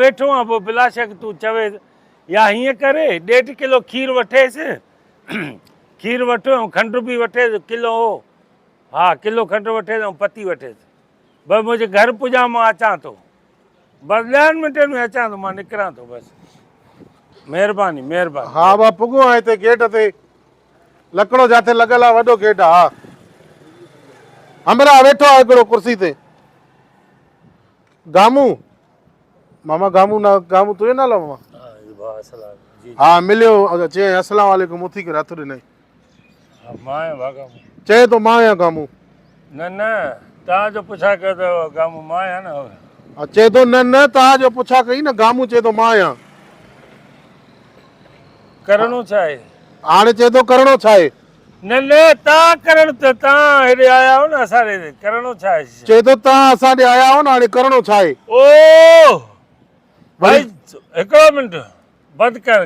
ويٺو آهيان پوء بلاشڪ تون چوي يا هيئن ڪري ڏيڍ ڪلو کير وٺيس کير وٺ ۽ کنڊ به وٺيس ڪلو ها ڪلو کنڊ وٺيس ۽ پتي وٺيس بس منهنجي گهر پڄان مان اچان ٿو بس ڏهن منٽن ۾ اچان ٿو مان نڪران ٿو بس مهرباني مهرباني ها با پڳو آهي هتي گيٽ تي لڪڙو جاٿي لڳل آ وڏو گيٽ آ ها همراهه ويٺو آ هڪڙو ڪرسي تي گامون ماما گامون نه گامون تنهنجو نالو ماما ها مليو چيائين السلام عليڪم اٿي ڪري هٿ ڏنائين مان آهيان ڀاء گامون چئي ٿو مان آهيان گامون نه نه توهان جو پڇا ڪيو ته گامون مان آهيان نه ها چئي ٿو نه نه توهان جو پڇا ڪئي نه گامون چئي ٿو مان آهيان ڪرڻو ڇا آهي هاڻي چئي ٿو ڪرڻو ڇا آهي نه نه تان ڪرڻ ته تان هيڏي آيا آهيو نه اسان ڏي ڪرڻو ڇا آهي. چئي ٿو تان اسان ڏي آيا آهيو نه هاڻي ڪرڻو ڇا آهي. او ڀائي هڪڙو منٽ بند ڪر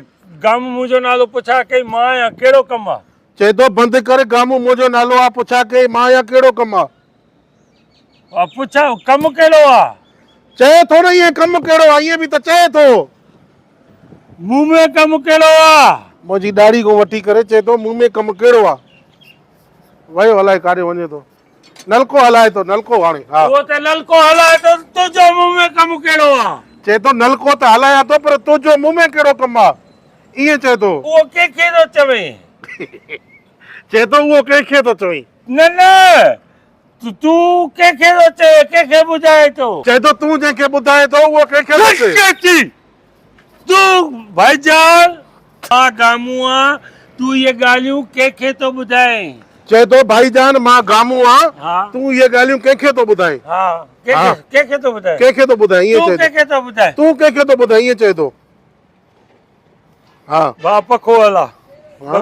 گامون منهنجو نالو پڇا ڪئي مان آهيان ڪهڙو ڪم آ. چئي ٿو بند ڪر گامون منهنجو نالو آ پڇا ڪئي مان آهيان ڪهڙو ڪم آ. پڇا ڪم ڪهڙو آ. چئي ٿو نه ائين ڪم ڪهڙو آ ائين به ته چئي ٿو. مون ۾ ڪم ڪهڙو آ. منهنجي ڏاڙهي کان وٺي ڪري چئي ٿو مون ۾ ڪم ڪهڙو آ. ويو هلائي ڪاڏي وڃي ٿو. نلڪو هلائي ٿو نلڪو هاڻي ها. اهو ته نلڪو هلائي ٿو تنهنجو مون ۾ ڪم ڪهڙو آ. چئي ٿو نلڪو ته هلايان ٿو پر تنهنجو مون ۾ ڪهڙو ڪم آ. ائين چئي ٿو. اهو ڪنهن کي ٿو چوين. چئي ٿو اهو ڪنهن کي ٿو چوين. نه نه تون ڪنهن کي ٿو چوين ڪنهن کي ٻڌائين ٿو. چئي ٿو تون جنهن کي ٻڌائين ٿو اهو ڪنهن کي ٿو چئي. ڪنهن کي تون ڀائيجان مان گامون آن تون اهي ڳالهيون ڪنهن کي ٿو ٻڌائين. چئي ٿو ڀائيجان مان گامون آن تون اهي ڳالهيون ڪنهن کي ٿو ٻڌائين. ها ڪنهن کي ٿو ٻڌائين. ڪنهن کي ٿو ٻڌائين ائين چئي ٿو. تون ڪنهن کي ٿو ٻڌائين. تون ڪنهن کي ٿو ٻڌائين ائين چئي ٿو. ها. ڀاء پکو هلا.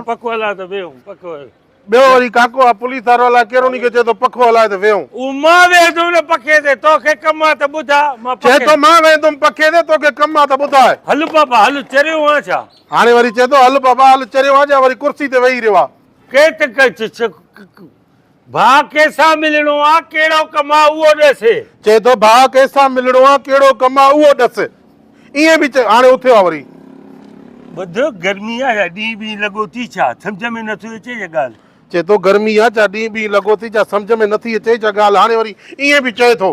پکو هلا ته ويهون پکو هلا. ٻيو وري ڪاڪو آ پوليس وارو الاء ڪهڙو انهي کي چئي ٿو پکو هلاء ته ويهون. او مان ويهندم نه پکي تي توکي ڪم آ ته ٻڌاء مان پکي. چئي ٿو مان ويهندم پکي تي توکي ڪم آ ته ٻڌاء. هل بابا هل چريو آن ڇا. هاڻي وري چئي ٿو هل بابا هل چريو آن ڇا وري ڪرسي تي ويهي رهيو آ. ڪي ته ڀاء ڪنهن سان ملڻو آ ڪهڙو ڪم آ اهو ڏس. چئي ٿو ڀاء ڪنهن سان ملڻو آ ڪهڙو ڪم آ اهو ڏس. ائين به چئي هاڻي اٿيو آ وري. ٻڌ گرمي آ يا ڏينهن ٻينهن لڳو ٿي ڇا سمجهه ۾ نٿو اچي ڇا ڳالهه. چئي ٿو گرمي آ ڇا ڏينهن ٻينهن لڳو ٿي ڇا سمجهه ۾ نٿي اچي ڇا ڳالهه هاڻي وري ائين به چئي ٿو.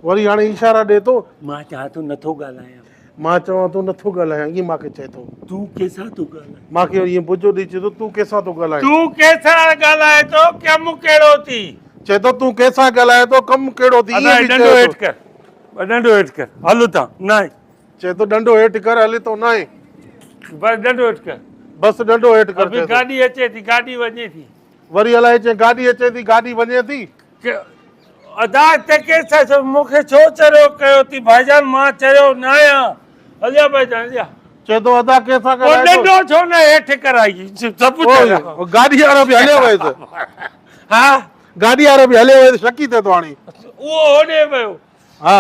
وري هاڻي اشارا ڏي ٿو. مان چوان ٿو نٿو ڳالهايان. مان چوان ٿو نٿو ڳالهايان ائين مان کي چئي ٿو. تون ڪنهن سان ٿو ڳالهائين. مان کي ائين بجو ڏئي چئي ٿو تون ڪنهن سان ٿو ڳالهائين. تون ڪنهن سان ڳالهائين ٿو ڪم ڪهڙو ٿي. چئي ٿو تون ڪنهن سان ڳالهائين ٿو ڪم ڪهڙو ٿي ائين به چئي ٿو. ڏنڊو هيٺ ڪر ڏنڊو هيٺ ڪر هل اتان ناهي. چئي ٿو ڏنڊو هيٺ ڪر هل اتان ناهي. بس ڏنڊو هيٺ ڪر. بس ڏنڊو هيٺ ڪر چئي ٿو. گاڏي اچي ٿي گاڏي وڃي ٿي. وري الائي چئي گاڏي اچي ٿي گاڏي وڃي ٿي. ادا ته ڪيس مون کي ڇو چريو ڪيو ٿي ڀائيجان مان چريو نه آهيان هليا ڀائيجان هليا. چئي ٿو ادا ڪنهن سان ڳالهائي ٿو. ڏنڊو ڇو نه هيٺ ڪرائي سڀ چريا. گاڏي وارو به هليو ويس. ها گاڏي وارو به هليو ويس شڪي ٿئي ٿو هاڻي. اهو هوڏي ويو. ها.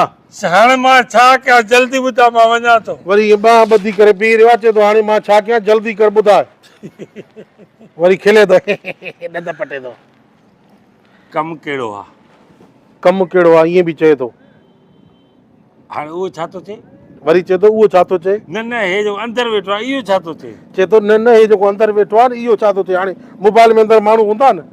هاڻي مان ڇا ڪيان جلدي ٻڌاء مان وڃان ٿو. وري ائين ٻانهن ٻڌي ڪري بيهي رهيو آهي چئي ٿو هاڻي مان ڇا ڪيان جلدي ڪر ٻڌاء. وري کلي ٿو ڏند پٽي ٿو. ڪم ڪهڙو آ. ڪم ڪهڙو آ ائين به چئي ٿو. هاڻي اهو ڇا ٿو چئي؟ وري چئي ٿو اهو ڇا ٿو چئي؟ نه نه هي جيڪو اندر ويٺو آ اهو ڇا ٿو چئي؟ چئي ٿو نه نه هي جيڪو اندر ويٺو آ نه اهو ڇا ٿو چئي؟ هاڻي موبائل ۾ اندر ماڻهو هوندا نه؟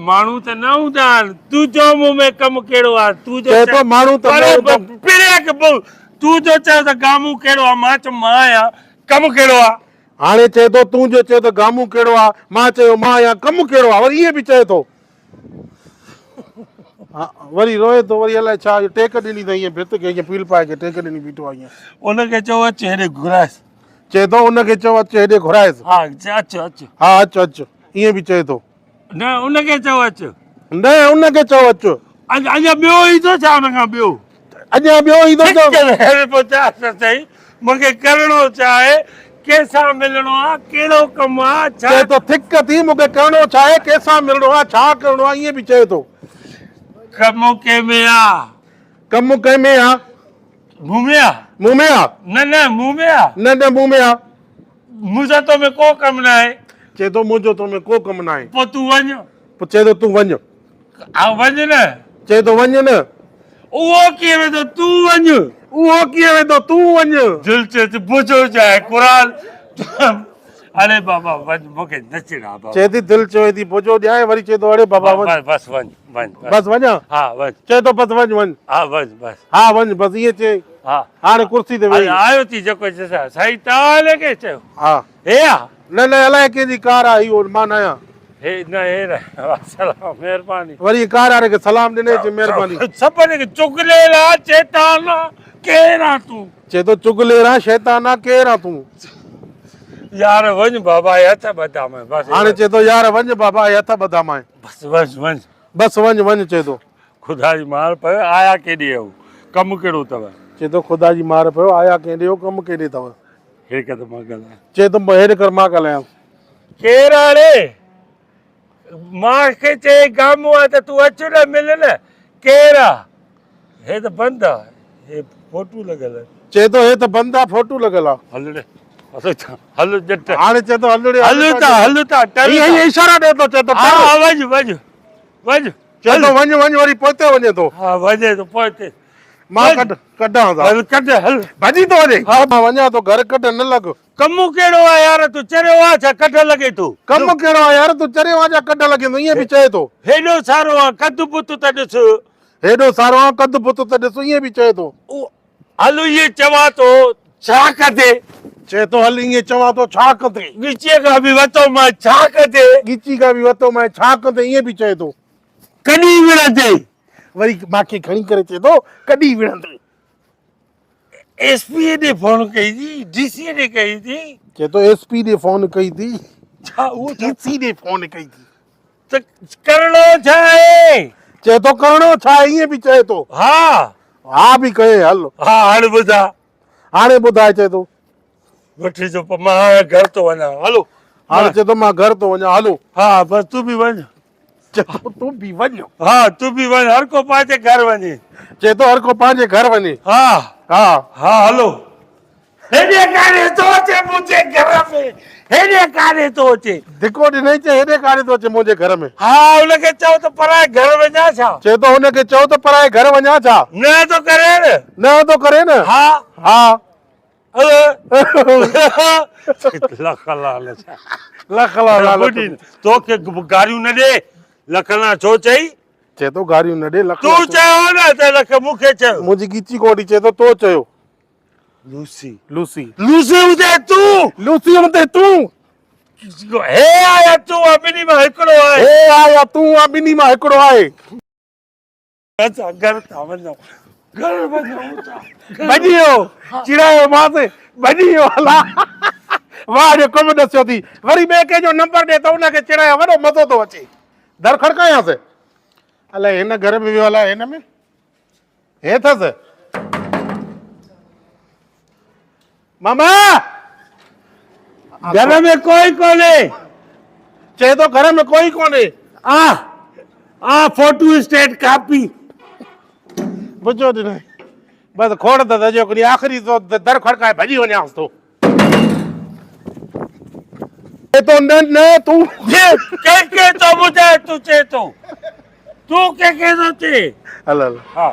ماڻهو ته نه هوندا آهن تنهنجو مون ۾ ڪم ڪهڙو آ؟ تون جو چئي ٿو ماڻهو ته نه هوندا. پريان کي ٻول تون جو چيو ته گامون ڪهڙو آ مان چيو مان آهيان ڪم ڪهڙو آ؟ هاڻي چئي ٿو تون جو چيو ته گامون ڪهڙو آ مان چيو مان آهيان ڪم ڪهڙو آ وري ائين به چئي ٿو. ها وري روئي ٿو وري الائي ڇا ٽيڪ ڏني اٿئي ائين ڀت کي ائين پيل پائي کي ٽيڪ ڏني بيٺو آهي ائين. ان کي چئو اچ هيڏي گهرائيس. چئي ٿو ان کي چئو اچ هيڏي گهرائيس. ها اچ اچ. ها اچ اچ ائين به چئي ٿو. نه ان کي چئو اچ. نه ان کي چئو اچ. اڃا ٻيو ايندو ڇا ان کان ٻيو؟ اڃا ٻيو ايندو ڇا؟ هيڏي پهچاء ته سهي مون کي ڪرڻو ڇا آهي، ڪنهن سان ملڻو آ، ڪهڙو ڪم آ، ڇا. چئي ٿو ٿڪ ٿي مون کي ڪرڻو ڇا آهي، ڪنهن سان ملڻو آ، ڇا ڪرڻو آ، ائين به چئي ٿو. ڪم ڪنهن ۾ آ؟ ڪم ڪنهن ۾ آ؟ مون ۾ آ. مون ۾ آ؟ نه نه مون ۾ آ. نه نه مون ۾ آ. منهنجو تو ۾ ڪو ڪم ناهي. چئي ٿو منهنجو تو ۾ ڪو ڪم ناهي. پوء تون وڃ. پوء چئي ٿو تون وڃ. ها وڃ نه. چئي ٿو وڃ نه. اهو ڪيئن ويندو تون وڃ. اهو ڪيئن ويندو تون وڃ. دل چئي ٿي بجو جاء قرآن اڙي بابا وڃ مون کي نه چڙا بابا. چئي ٿي دل چوي ٿي بجو ڏيانء وري چئي ٿو اڙي بابا وڃ. بس بس وڃ وڃ بس وڃان. ها وڃ. چئي ٿو بس وڃ وڃ. ها وڃ بس. ها وڃ بس ائين چئي. ها. هاڻي ڪرسي تي ويهي. آيو ٿي جيڪو سائين توهان الائي ڪنهن چيو. ها. هي آ. نه نه الائي ڪنهن جي ڪار آ هي مان نه آهيان. هي نه هي نه سلام مهرباني. وري ڪار واري کي سلام ڏني چي مهرباني. سڀني کي چغليل آ شيطان آ ڪير آ تون. چي ٿو چغليل آ شيطان آ ڪير آ تون. يار وڃ بابا هي هٿ ٻڌا مين بس. هاڻي چي ٿو يار وڃ بابا هي هٿ ٻڌا مين. بس وڃ وڃ. بس وڃ وڃ چي ٿو. خدا جي مار پيو آيا ڪيڏي آهيو ڪم ڪهڙو اٿو. چي ٿو خدا جي مار پيو آيا ڪيڏي آهيو ڪم ڪيڏي اٿو. هيڏ ڪر ته مان ڳالهايان. چي ٿو هيڏ ڪر مان ڳالهايان. ڪير آڙي؟ مان کي چئي گامون آ ته تون اچ نه مل نه ڪير آ؟ هي ته بند آ هي فوٽو لڳل آهن. چئي ٿو هي ته بند آ فوٽو لڳل آ. هل ڙي هل ڄٽ. هاڻي چئي ٿو هل ڙي هل ته هل ته ٽر. هي هي اشارا ڏي ٿو چئي ٿو ٽر. ها وڃ وڃ وڃ. چئي ٿو وڃ وڃ وري پوئتي وڃي ٿو. ها وڃي ٿو پوئتي. مان ڪڍ ڪڍان ٿا. هل ڪڍ هل. ڀڄي ٿو وڃي. ها مان وڃان ٿو گهر ڪڍ نه لڳ. ڪم ڪهڙو آ يار تون چريو آ ڇا ڪڍ لڳي ٿو. ڪم ڪهڙو آ يار تون چريو آ ڇا ڪڍ لڳين ٿو ائين به چئي ٿو. هيڏو سارو آ قد بت ته ڏس. هيڏو سارو آ قد بت ته ڏس ائين به چئي ٿو. هل ائين چوان ٿو ڇا ڪندي. چئي ٿو هل ائين چوان ٿو ڇا ڪندي. ڳچيء کان به وتو مان ڇا ڪندي. ڳچي کان به وتو مان ڇا ڪندي ائين به چئي ٿو. ڪڏهن وڙهندي. وري ماکي کڻي ڪري چئي ٿو ڪڏهن وڙهندي. ايس پي ڏي فون ڪئي ٿي ڊي سي ڏي ڪئي ٿي. چئي ٿو ايس پي ڏي فون ڪئي ٿي. ڇا اهو ڊي سي ڏي فون ڪئي ٿي. ته ڪرڻو ڇا آهي؟ چئي ٿو ڪرڻو ڇا آهي ائين به چئي ٿو. ها. ها به ڪئي هل. ها هاڻي ٻڌاء. هاڻي ٻڌاء چئي ٿو. وٺي جو مان هاڻي گهر ٿو وڃان هلو. هاڻي چئي ٿو مان گهر ٿو وڃان هلو. ها بس تون به وڃ. چئي ٿو تون به وڃ. ها تون به وڃ هر ڪو پنهنجي گهر وڃي. چئي ٿو هر ڪو پنهنجي گهر وڃي. ها ها ها هلو. هيڏي ڪاڏي ٿو اچي منهنجي گهر ۾، هيڏي ڪاڏي ٿو اچي. ڌڪو ڏنئي چئي هيڏي ڪاڏي ٿو اچي منهنجي گهر ۾. ها هن کي چئو ته پرائي گهر وڃان ڇا. چئي ٿو هن کي چئو ته پرائي گهر وڃان ڇا. نه ٿو ڪري نه. نه ٿو ڪري نه. ها. ها. لک لعنت. لک لعنت. توکي گاريون نه ڏي لک لعنت ڇو چئي. چئي ٿو گاريون نه ڏي لک. تون چيو نه ته لک مون کي چيو. منهنجي ڳچي ڪوڙي چئي ٿو تو چيو. لوسي. لوسي. لوسي هوندي تون. لوسي هوندي تون. هي آ يا تون آ ٻنهي مان هڪڙو آهي. هي آ يا تون آ ٻنهي مان هڪڙو آهي. اسان گهر ٿا وڃون گهر وڃون ٿا. ڀڄي ويو چيڙايو مانس ڀڄي ويو الا واهه جو ڪم ڏسيو ٿي وري ٻئي ڪنهن جو نمبر ڏي ته ان کي چيڙايان وڏو مزو ٿو اچي در کڙڪايانس الائي هن گهر ۾ ويو الائي هن ۾ هي اٿس ماما گهر ۾ ڪوئي ڪونهي. چئي ٿو گهر ۾ ڪوئي ڪونهي. آ آ فوٽو اسٽيٽ ڪاپي. بجو ڏنائين. بس کوڙ ته سڄو ڪري آخري تو در کڙڪائي ڀڄي وڃانس ٿو. چئي ٿو نه نه تون. ڪنهن کي ٿو ٻڌائي تون چئي ٿو. تون ڪنهن کي ٿو چئي. هل هل. ها.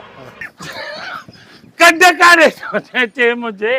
ڪنڌ ڪانهي ٿو چئي منهنجي.